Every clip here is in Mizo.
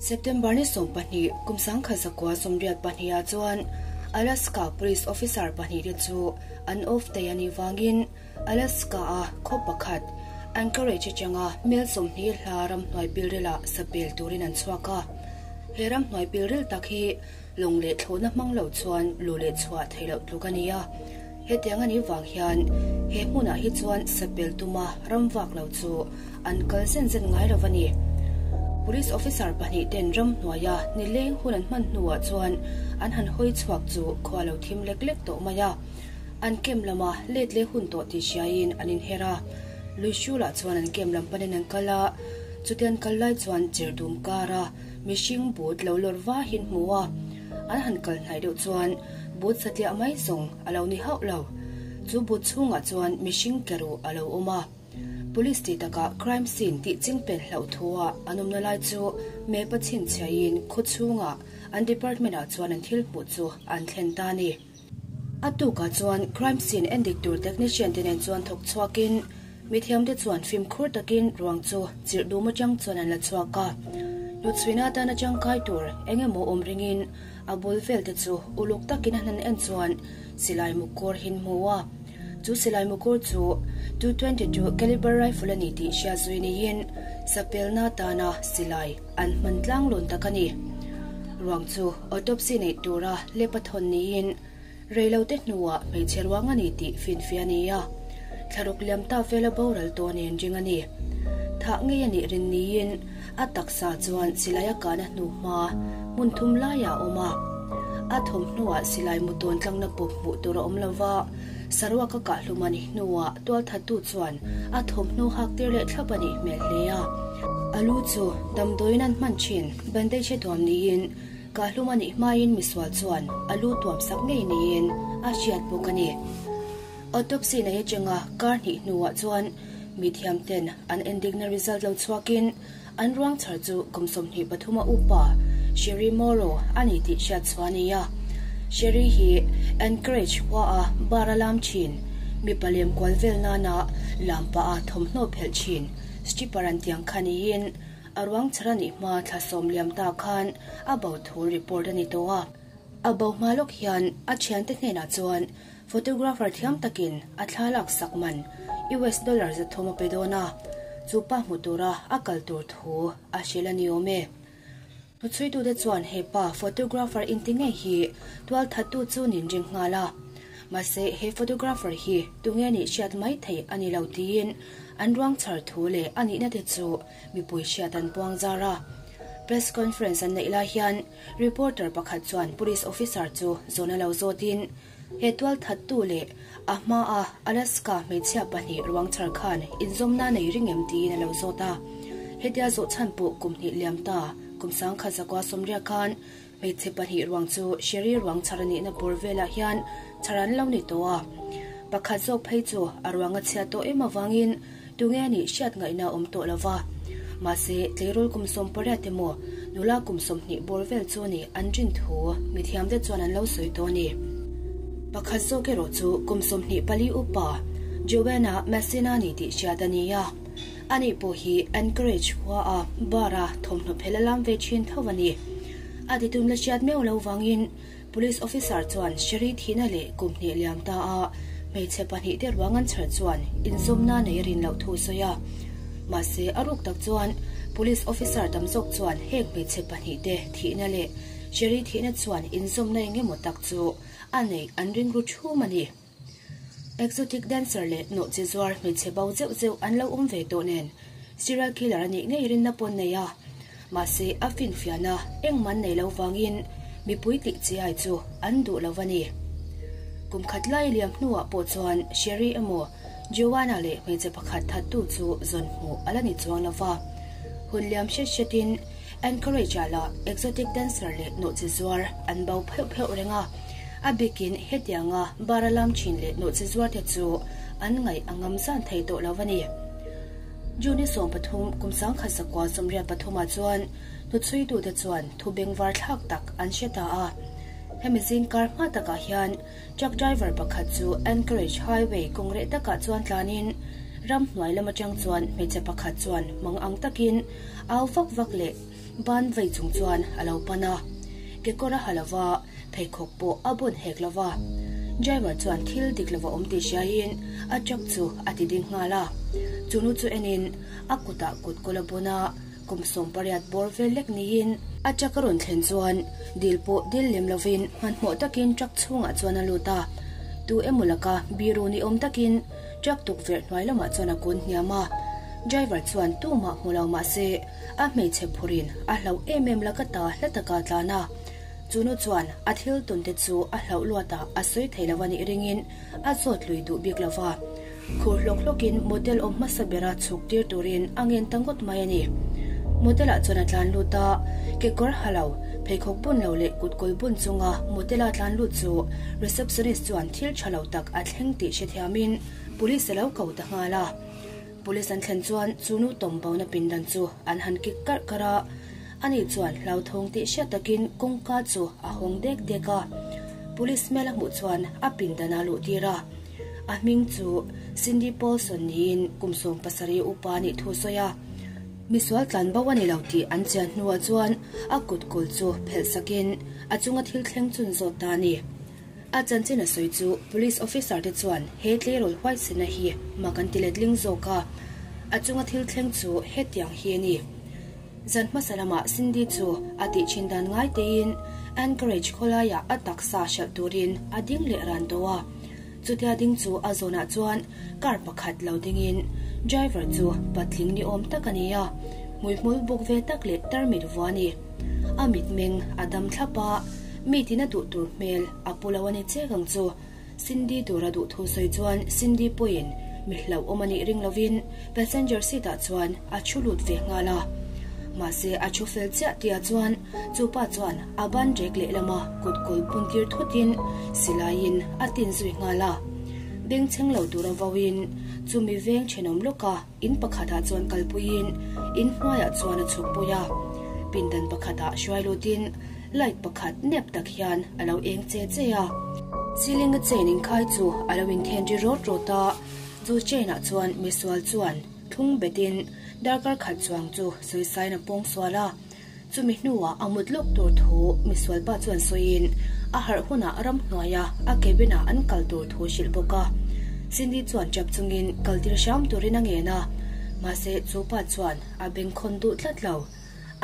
September ni 12 kum 1982 ah chuan Alaska police officer pahnih te chu an off day a nih vangin Alaska a khaw pakhat Anchorage atanga mel 20 hla ramhnuai pilril ah sapel turin an chhuak a. He ramhnuai pilril tak hi lawng leh thlawhna hmang lo chuan lu leh chhuah theih loh tluk a ni a. Hetiang a nih vang hian he hmunah hi chuan sapel tuma ram vak lo chu an kal zen zen ngai lo a ni. Police officer pahnih ten ramhnuaia nileng hun an hman hnuah chuan an han hawi chhuak chu khua lo thim lek lek tawh mai a. An kem lama let leh hun tawh tih hriaiin an inher a. Lui hrulah chuan an kem lam panin an kal a, chuti an kal lai chuan cher dum kara mihring but lo lawr vahin hmu a. An han kal hnaih deuh chuan but satliah mai zawng a lo ni hauh lo. Chu but chhungah chuan mihring keruh a lo awm a. Police tih takah crime scene tih chingpen hlauh thua an awmna lai chu map a chhinchhiahin khaw chhungah an department ah chuan an thil hmuh chu an thlen ta a ni. A tukah chuan crime scene endik tur technician te nen chuan thawk chhuakin mithiamte chuan fimkhur takin ruang chu chirh dum atang chuan an la chhuak a. Hnuchhuina atana tangkai tur eng emaw awm ringin a bul vel te chu uluk takin an han en chuan silai mukawr hi an hmu a. Chu silai mukawr chu 222 caliber rifle a ni tih hriat zui niin sapelna atana silai an hman tlanglawn tak a ni. Ruang chu autopsy neih tura lep a thawn niin reilote hnuah hmeichhe ruang a ni tih finfiah a ni a. Thlaruk liam ta vela boral tawh nen ring a ni. Thah ngei a nih rin niin a taksa chuan silai a kahna hnu hma hmun thum laiah a awm a. A thawmhnuah silai mu tawn tlangna pawp hmuh tur a awm lova, saruak a kah hlum a nih hnuah tualthattu chuan a thawmhnaw hak tir leh thlap a nih hmel hle a. A lu chu damdawiin an hman thin bandage a tuam niin kah hlum a nih hmain misual chuan a lu tuam sak ngei niin a hriat bawk a ni. Autopsy nei atanga kar hnih hnuah chuan mithiam ten an endikna result lo chhuakin an ruang chhar chu kum 23 a upa Sherry Morrow a ni tih hriat chhuah a ni a. Sherry hi Anchorage khua a bar a lam thin, mipa lem kual vel nana lam pah a thawmhnaw phelh thin stripper an tiang kha niin a ruang chhar a nih hma thla sawm liam ta khan a bo thu report a ni tawh a. A bo hma lawk hian a thiante hnenah chuan Photographer thiam takin a thla lak sak man US dollar 300 a pe dawn a, chu pa hmu tura a kal tur thu a hrilh a ni awm e. Hnuchhuitute chuan he pa photographer inti ngei hi tualthattu chu nin ring nghal a, mahse he photographer hi tunge nih hriat mai theih a ni lo tiin an ruang chhar thu leh a nihna te chu mipui hriat an puang zar a. Press conference an neih lai hian reporter pakhat chuan police officer chu zawn a lo zawtin, He tualthattu leh a hmaa Alaska hmeichhia pahnih ruang chhar khan inzawmna nei ring em tiin a lo zawt a. Hetia zawh chhan pawh kum hnih liam ta, kum 1980 khan hmeichhe pahnih ruang chu Sherry ruang chhar a nihna bawr velah hian chhar an lo ni tawh a. Pakhat zawk phei chu a ruang a chhia tawh em avangin tunge nih hriat ngaihna a awm tawh lo va. Mahse, tleirawl kum 18 emaw nula kum 20 bawr vel chu ni an rin thu mithiamte chuan an lo sawi tawh a ni. Pakhat zawk erawh chu kum 24 upa Joanna Messina ni tih hriat a ni a. Ani pawh hi Anchorage khua a bar a thawmhnaw phel a lam ve thin tho a ni. A titum la hriat meuh lo vangin Police officer chuan Sherry thihna leh kum hnih liam ta a hmeichhe pahnih te ruang an chhar chuan inzawmna nei a rin loh thu sawi a. Mahse, a ruk tak chuan police officer tam zawk chuan heng hmeichhe pahnih te thihna leh Sherry thihna chuan inzawmna eng emaw tak chu a neih an ring ru thum a ni. Exotic dancer leh nawhchi zuar hmeichhe bo zeuh zeuh an lo awm ve tawh nen serial killer a nih ngei rinna pawn nei a. Mahse, a finfiahna engmah an nei lo vangin mipui tih chi ai chu an duh lo a ni. Kum khat lai liam hnuah pawh chuan Sherry emaw Joanna leh hmeichhe pakhat thattu chu zawn hmuh a la ni chuang lo va. Hun liam hret hretin Anchorage-ah lah exotic dancer leh nawhchi zuar an bo pheuh pheuh reng a. A bikin hetianga bar a lam thin leh nawhchi zuar te chu an ngaih a ngam zan thei tawh lo a ni. June 13 kum 1983 ah chuan hnuchhuitute chuan thu bengvar thlak tak an hre ta a. Hemi zingkar hma takah hian truck driver pakhat chu Anchorage Highway kawng reh takah chuan tlanin Ramhnuai lam atang chuan hmeichhe pakhat chuan mang ang takin au vak vak leh ban vei chung chuan a lo pan a. Kekawr a ha lo va, pheikhawk pawh a bun hek lo va. Driver chuan thil dik lova awm tih hriaiin a truck chu a ti ding nghal a. Chu nu chu enin a kutah kut kawl a bun a, kum 18 bawr vel lek niin a truck a rawn thlen chuan dil pawh dil lem lovin hmanhmawh takin truck chhungah chuan a lut a. Tu emaw laka biru ni awm takin truck tukverh hnuai lamah chuan a kun hniam a. Driver chuan tumah hmu lo mah se a hmeichhe phurin a hlauh em em laka ta hla taka tlan a. Chu nu chuan a thil tawn te chu a hlauh luatah a sawi thei lo a nih ringin a zawt lui duh bik lo va. Khur hlawk hlawkin motel awm hmasa bera chhuk tir turin a ngen ta ngawt mai a ni. Motel-ah chuan a tlan lut a, kekawr ha lo, pheikhawk bun lo leh kutkawl bun chunga motel-a tlan lut chu receptionist chuan thil tha lo tak a thleng tih hrethiamin police a lo ko ta nghal a. Police an thlen chuan chu nu tawm bona pindan chu an han kik karh karh a, ani chuan hlauthawng tih hriat takin kawngka chu a hawng dek dek a. Police hmel a hmuh chuan a pindan a luh tir a. A hming chu Cindy Paulson niin kum 17 upa nih thu sawi a. Misual tlan bo a ni lo tih an chian hnuah chuan a kut kawl chu phelh sakin a chunga thil thleng chun zawt ta a ni. A chanchin a sawi chu police officer te chuan he tleirawl huaisena hi mak an ti letling zawk a, a chunga thil thleng chu hetiang hi a ni. Zan hmasa lamah Cindy chu a tih thin dan ngai teiin Anchorage khawlaiah a taksa hralh turin a ding leh ran tawh a. Chutia ding chu a zawnah chuan car pakhat lo dingin driver chu patling ni awm tak a ni a, hmuihmul buk ve tak leh tarmit vua a ni. A mitmeng a dam thlap a, mi tina duh tur hmel a pu lo a ni chek ang chu. Cindy tura duh thu sawi chuan Cindy pawhin mi hlauhawm a nih ring lovin passenger seat ah chuan a thu lut ve nghal a. Mahse a thu fel chiah tihah chuan chu pa chuan a ban rek lehlama kut kawl bun tir thutin silaiin a tin zui nghal a. Bengchheng lo tura vauin chumi veng thenawm lawka in pakhatah chuan kalpuiin in hnuaiah chuan a chhukpui a. Pindan pakhatah hruai lutin light pakhat nep tak hian a lo eng che che a. Ceiling a chain inkhai chu a lo inthen ri rawt rawt a, chu chain ah chuan misual chuan thlung betin darkar khat chuang chu sawisain a pawng sual a. Chumi hnuah a mut lawk tur thu misual pa chuan sawiin a harh hunah ramhnuaia a cabin ah an kal tur thu hrilh bawk a. Cindy chuan tap chungin kal tir hram turin a ngen a, mahse chu pa chuan a bengkhawn duh tlat lo.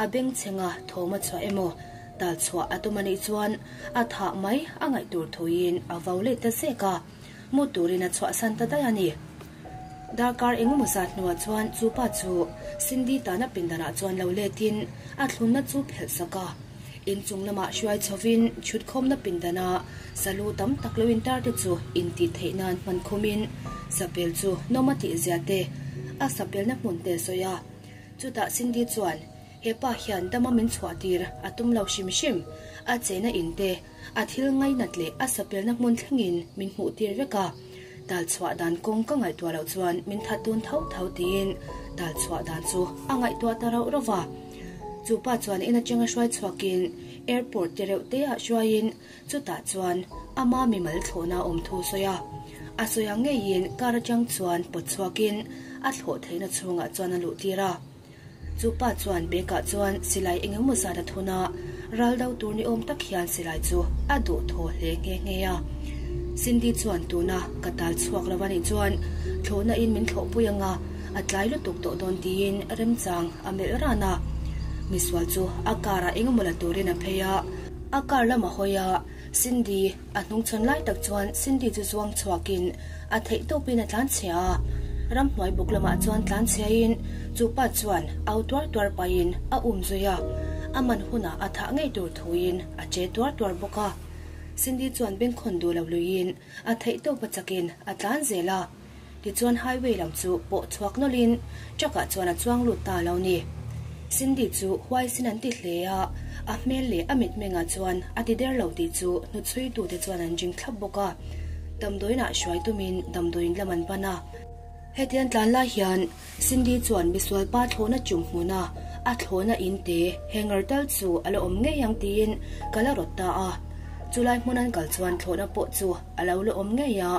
A bengchhenga thawm a chhuah emaw tal chhuah a tum a nih chuan a thah mai a ngaih tur thuin a vo let ta zek a, mu turin a chhuahsan ta daih a ni. Darkar engemaw zat hnuah chuan chu pa chu Cindy tana pindanah chuan lo letin a thlunna chu phelh sak a. Inchung lamah hruai chhovin chhutkhawmna pindana salu tam tak lo intar te chu intih theih nan hman khumin sapel chu nawm a tihzia te a sapelna hmun te a sawi a. Chutah Cindy chuan he pa hian dama min chhuah tir a tum lo hrim hrim, a chena in te, a thil ngainat leh a sapelna hmun thlengin min hmuh tir vek a, tal chhuah dan kawng ka ngaihtuah loh chuan min that dun tho tho tiin tal chhuah dan chu a ngaihtuah ta rauh rauh va. Chu pa chuan in atanga hruai chhuakin airport te reuh te ah hruaiin chutah chuan ama mimal thlawhna awm thu sawi a, a sawi ang ngeiin car atang chuan pawt chhuakin a thlawh theihna chhungah chuan a luh tir a. Chu pa chuan bag ah chuan silai eng emaw zat a thun a, ral do tur ni awm tak hian silai chu a duh thaw hle nghe nghe a. Cindy chuan tuna ka tal chhuak lo a nih chuan thlawhna in min thlawhpui ang a, a tlai lutuk tawh dawn tiin remchang a melh ran a. Misual chu a car ah eng emaw la turin a phei a, a car lam a hawi a, Cindy a hnungchhawn lai tak chuan Cindy chu zuang chhuakin a theih tawpin a tlanchhia a, ramhnuai buk lamah chuan tlanchhiain chu pa chuan au tuar tuar pahin a um zui a, a man hunah a thah ngei tur thuin a che tuar tuar bawk a. Cindy chuan bengkhawn duh lo luiin a theih tawp a chakin a tlan zel a, tichuan highway lam chu pawh chhuak nawlhin truck ah chuan a chuang lut ta lo ni. Cindy chu huaisin an ti hle a, a hmel leh a mitmengah chuan a ti der lo tih chu hnuchhuitute chuan an ring thlap bawk a. Damdawiin ah hruai tumin damdawiin lam an pan a. Hetiang tlan lai hian Cindy chuan misual pa thlawhna chung hmuna a thlawhna in te hanger tal chu a la awm ngei ang tiin ka la rawt ta a. Chulai hmun an kal chuan thlawhna pawh chu a lo la awm ngei a,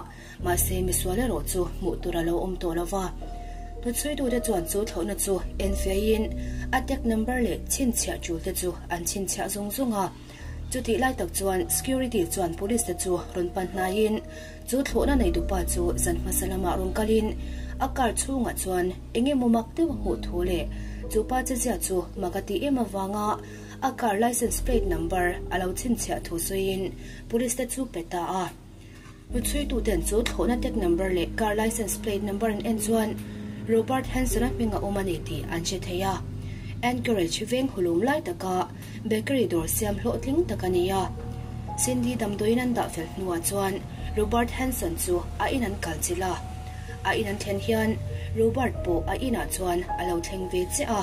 mahse misual erawh chu hmuh tur a lo awm tawh lo va. Hnuchhuitute chuan chu thlawhna chu enfiahin a tag number leh chhinchhiah tulte chu an chhinchhiah zung zung a. Chutih lai tak chuan security chuan police te chu rawn pan hnaiin chu thlawhna neitupa chu zan hmasa lamah rawn kalin a car chhungah chuan eng emaw mak deuh a hmuh thu leh chu pa chezia chu mak a tih em avanga a car license plate number a lo chhinchhiah thu sawiin police te chu pe ta a. Hnuchhuituten chu thlawhna tag number leh car license plate number an en chuan Robert Hanson-a hming a awm a ni tih an hre thei a. Anchorage veng hulum lai taka bakery dawr siam hlawhtling tak a ni a. Cindy damdawiin an dah fel hnuah chuan Robert Hanson chu a in an kal chilh a. A in an thlen hian Robert pawh a inah chuan a lo thleng ve chiah a.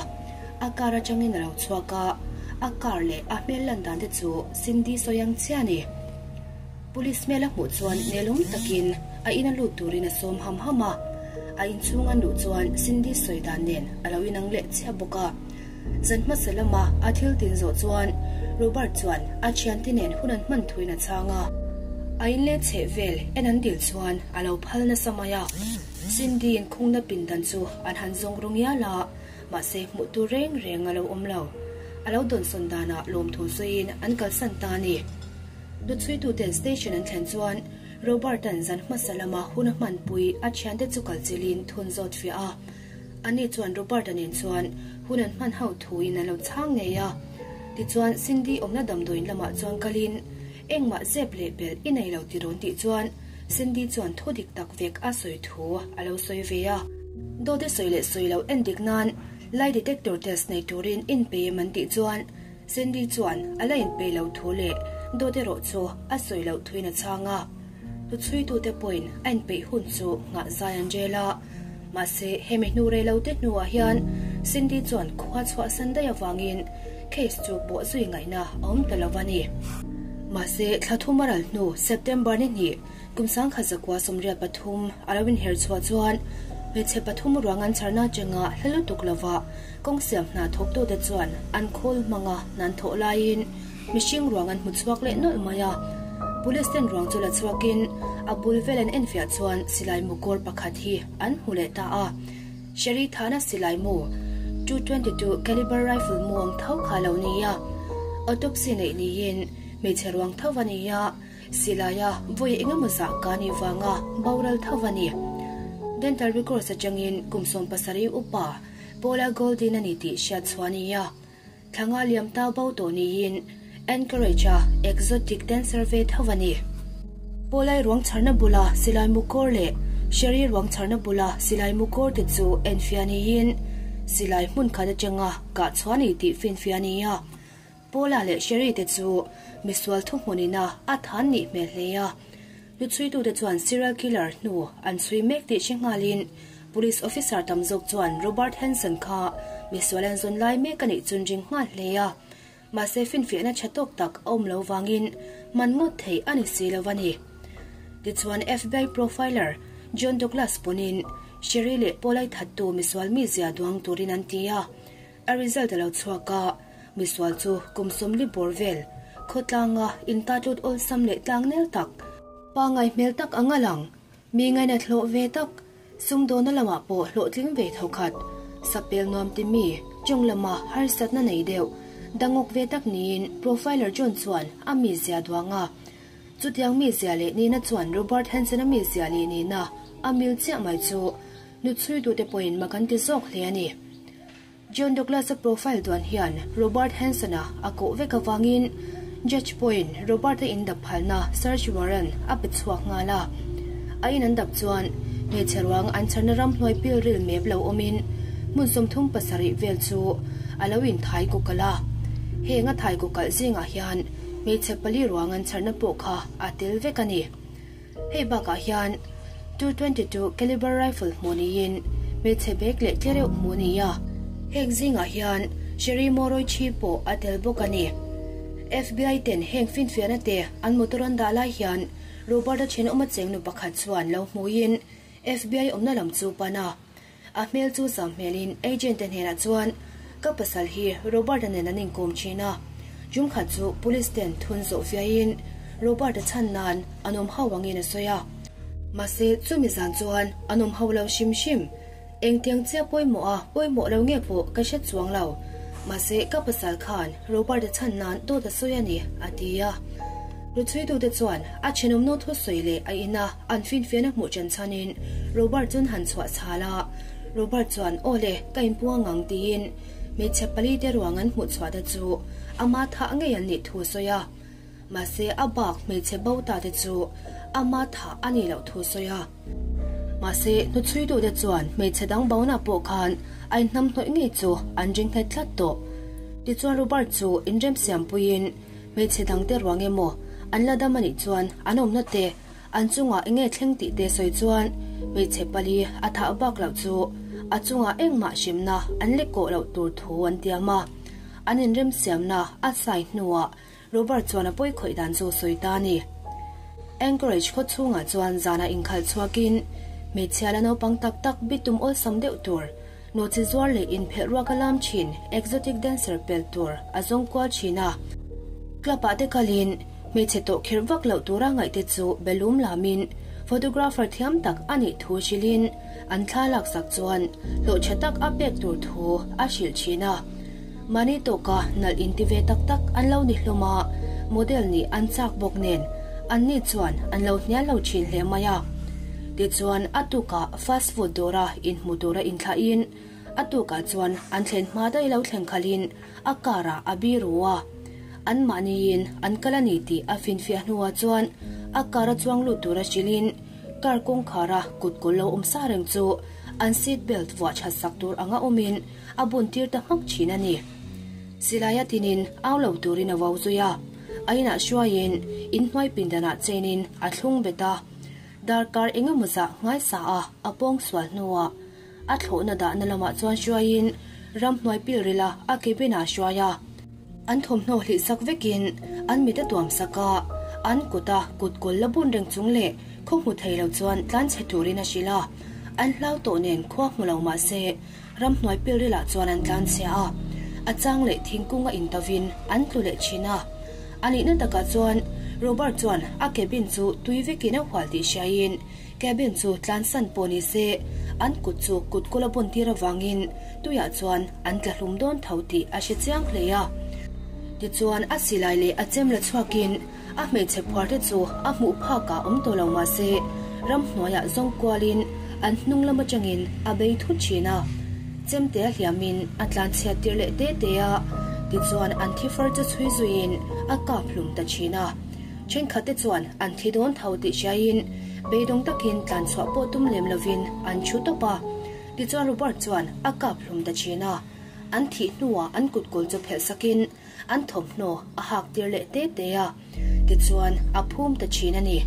A car atangin a lo chhuak a, a car leh a hmel lan dan te chu Cindy sawi ang chiah a ni. Police hmel a hmuh chuan nelawm takin a ina lut turin a sawm ham ham a, a inchhung an luh chuan Cindy sawi dan nen a lo inang leh chiah bawk a. Zan hmasa lama a thil tin zawh chuan Robert chuan a thiante nen hun an hman thuin a chhang a. A inleng chheh vel en an dil chuan a lo phal nasa mai a, Cindy inkhungna pindan chu an han zawng ru ngial a, mahse hmuh tur reng reng a lo awm lo. A lo dawnsawn danah lawmthu sawiin an kalsan ta a ni. Hnuchhuituten station an thlen chuan Robert-a'n zan hmasa lama hun a hmanpui a thiante chu kal chilhin thun zawt fiah a. Ani chuan Robert-a nen chuan hun an hman ho thuin an lo chhang ngei a. Tichuan Cindy awmna damdawiin lamah chuan kalin engmah zep leh belh i nei lo ti rawn tih chuan Cindy chuan thu dik tak vek a sawi thu a lo sawi ve a. Dawte sawi leh sawi lo en dik nan lie detector test nei turin inpe em an tih chuan Cindy chuan a la inpeih loh thu leh dawt erawh chu a sawi loh thuin a chhang a. Hnuchhuitute pawhin a inpeih hun chu nghah zai an rel a. Mahse, hemi hnu rei lo te hnuah hian Cindy chuan khua chhuahsan daih avangin case chu pawh zui ngaihna a awm ta lo a ni. Mahse, thla thum a ral hnu September ni hnih kum 1983 a lo inher chhuah chuan hmeichhe pathum ruang an chharna atanga hla lutuk lova Kawng siam hna thawktute chuan an khawl hmanga hnan thawh laiin mihring ruang an hmu chhuak leh nawlh mai a. Police ten ruang chu la chhuakin a bul vel an enfiah chuan silai mu kawr pakhat hi an hmu leh ta a. Sherry Thana silai mu 222 caliber rifle mu ang tho kha lo ni a. Autopsy neih niin hmeichhe ruang tho a ni a. Silaia vawi engemaw zah ka nih vanga boral tho a ni. Dental records atangin kum 17 upa Paula Goldin a ni tih hriat chhuah a ni a, thla nga liam tau bo tawh niin Anchorage-a exotic dancer ve tho a ni. Paula-i ruang chharna bula silai mu kawr leh Sherry ruang chharna bula silai mu kawr te chu enfiah niin silai hmun khat atanga kah chhuah a ni tih finfiah a ni a. Paula leh Sherry te chu misual thuhmunina a than nih hmel hle a. Hnuchhuitute chuan serial killer hnu an chhui mek tih hre nghalin police officer tam zawk chuan Robert Hanson kha misual an zawn lai mek a nih chun ring nghal hle a. Mahse finfiahna tha tawk tak a awm lo vangin man ngawt theih a ni si lo a ni. Tichuan FBI profiler John Douglas pawnin Sherry leh Paul-ai thattu misual mizia duang turin an ti a. A result a lo chhuak a, misual chu kum 40 bawr vel, khawtlanga intatlut awlsam leh tlangnel tak, pangai hmel tak ang a lang, mi ngainat hlawh ve tak, sumdawna lamah pawh hlawhtling ve tho khat, sapel nuam ti mi, tawng lama harsatna nei deuh, dangawk ve tak niin Profiler John chuan a mizia duang a. Chutiang mizia leh nihna chuan Robert Hansen-a mizia leh nihna a mil chiah mai chu hnuchhuitute pawhin mak an ti zawk hle a ni. John Douglas-a profile duan hian Robert Hansen-a a koh vek avangin Judge pawhin Robert-a in dap phalna search warrant a pe chhuak nghal a. A in an dap chuan hmeichhe ruang an chharna ramhnuai pilril mep lo awmin hmun 37 vel chu a lo inthai kawkalh a. Heng a thai kawkalh zingah hian hmeichhe pali ruang an chharna pawh kha a tel vek a ni. Hei bakah hian 222 caliber rifle hmuh niin hmeichhe bag leh tlereuh hmuh a ni a. Heng zingah hian Sherry Moroi Chi pawh a tel bawk a ni. FBI ten heng finfiahna te an motor an dah lai hian Robert-a thenawm a cheng nu pakhat chuan lo hmuhin FBI awmna lam chu pan a. A hmel chu zam hmelin agent te hnenah chuan ka pasal hi Robert-a nen an inkawm thin a, tum khat chu police ten thun zawh fiahin Robert-a chhan nan an awm ho angin a sawi a. Mahse chumi zan chuan an awm ho lo hrim hrim. Engtiang chiah pawimawh a pawimawh lo nge pawh ka hre chuang lo. Mahse ka pasal khan Robert-a chhan nan dawt a sawi a ni, a ti a. Luchhuitute chuan a thenawmnaw thusawi leh a ina an finfiahna hmuh chen chhanin Robert chuan han chhuah chhal a. Robert chuan aw le, ka inpuang ang tiin hmeichhe palite ruang an hmuh chhuah te chu ama thah ngei an nih thu a sawi a. Mahse a bak hmeichhe bo ta te chu ama thah a nih loh thu a sawi a. Mahse hnuchhuitute chuan hmeichhe dang bona pawh khan a inhnamhnawih ngei chu an ring nghet tlat tawh. Tichuan Robert chu inremsiampuiin Hmeichhe dangte ruang emaw an la dam anih chuan an awmna te an chungah enge thleng tih te sawi chuan hmeichhe pali a thah bak loh chu a chungah engmah hremna an lek kawh loh tur thu an tiam a. An inremsiamna a sai hnuah Robert chuan a pawi khawih dan chu sawi ta a ni. Anchorage khaw chhungah chuan zanah inkhalh chhuakin hmeichhia la naupang tak tak bitum awlsam deuh tur Nawhchi zuar leh inphelh ruak a lam thin exotic dancer pel tur a zawng kual thin a. Club ah te kalin hmeichhe tawh kherh vak loh tura ngaih te chu belum lamin photographer thiam tak a nih thu hrilhin an thla laksak chuan hlawh tha tak a pek tur thu a hrilh thin a. Mahni tawka nalh inti ve tak tak an lo ni hlawm a, model nih an chak bawk nen anni chuan an lo hnial lo thin hle mai a. Tichuan a tukah fast food dawra inhmu tura inthlahin a tukah chuan an thlen hma daih lo thleng khalhin a car ah a biru a. Anmahniin an kal a ni tih a finfiah hnuah chuan a car a chuang lut tura hrilhin car kawngkhara kut kawl lo awm sa reng chu an seat belt vuah that sak tur anga awmin a bun tir ta hmak thin a ni. Silai a tinin au lo turin a vau zui a, a inah hruaiin inhnuai pindanah chenin a thlung bet a. Darkar engemaw zah ngaisa a a pawng sual hnuah a thlawhna dahna lamah chuan hruaiin ramhnuai pil rila a cabin ah hruai a. An thawmhnaw hlih sak vekin an mit a tuam sak a, an kuta kut kawl la bun reng chung leh khaw hmu thei lo chuan tlan chhe turin a hrilh a. An hlau tawh nen khua hmu lo mah se ramhnuai pil rilah chuan an tlan chhia a, a chang leh thingkung a intavin an tlu leh thin a. A nihna takah chuan Robert chuan a cabin chu tui vekin a hual tih hriaiin cabin chu tlansan pawh ni se an kut chu kut kawl a bun tir avangin tuiah chuan an tla hlum dawn tho tih a hre chiang hle a. Tichuan a silai leh a chem la chhuakin a hmeichhe phuar te chu a hmuh phakah awm tawh lo mah se ramhnuaiah zawng kualin an hnung lam atangin a bei thut thin a. Chemte a hliamin a tlanchhiat tir leh te te a, tichuan an thi far chu chhui zuiin a kap hlum ta thin a. Thenkhat te chuan an thi dawn tho tih hriaiin beidawng takin tlanchhuah pawh tum lem lovin an thu tawp a. Tichuan Robert chuan a kap hlum ta thin a. An thih hnuah an kutkawl chu phelh sakin an thawmhnaw a hak tir leh te te a, tichuan a phum ta thin a ni.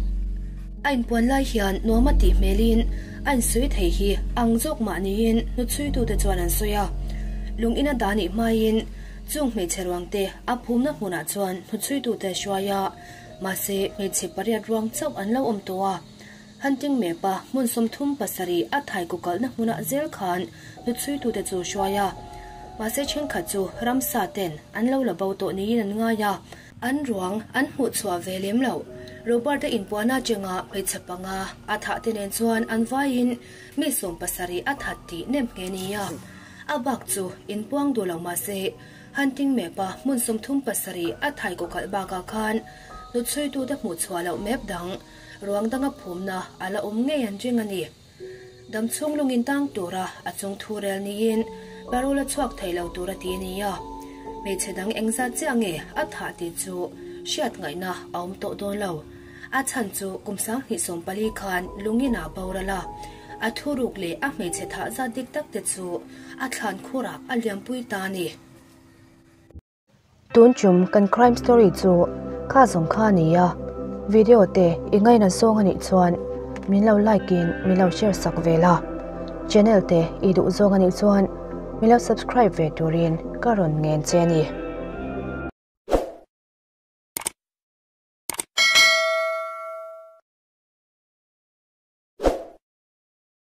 A inpuan lai hian nuam a tih hmelin a insawi thei hi ang zawk mah niin hnuchhuitute chuan an sawi a. Lung ina dah nih hmain chung hmeichhe ruangte a phumna hmunah chuan hnuchhuitute a hruai a, mahse hmeichhe pariat ruang chauh an lo awm tawh a. Hunting Map-a hmun 37 a thai kukalhna hmunah zel khan hnuchhuitute chu hruai a, mahse thenkhat chu ramsa ten an lo la bo tawh niin an ngai a, an ruang an hmuh chhuah ve lem lo. Robert-a inpuahna atanga hmeichhe panga a thah te nen chuan an vaiin mi 70 a that tih nem nghe ni a, a bak chu inpuang duh lo mahse Hunting Map-a hmun 37 a thai kukalh bakah khan hnuchhuitute hmuh chhuah loh map dang Ruang danga phumna a la awm ngei an ring a ni. Dam chhung lungin tang tura a chung thu rel niin parole a chhuak thei lo tura ti a ni a. Hmeichhe dang engzat chiah nge a thah tih chu hriat ngaihna a awm tawh dawn lo. A chhan chu kum 2014 khan lungin ah boral a, a thuruk leh a hmeichhe thah zat dik tak te chu a thlan khurah a liampui ta a ni. Tun chum kan crime story chu kha zawng kha a ni a, video te i ngaina zawng a nih chuan min lo like in min lo share sak ve la, channel te i duh zawng a nih chuan min lo subscribe ve turin ka rawn ngen che a ni.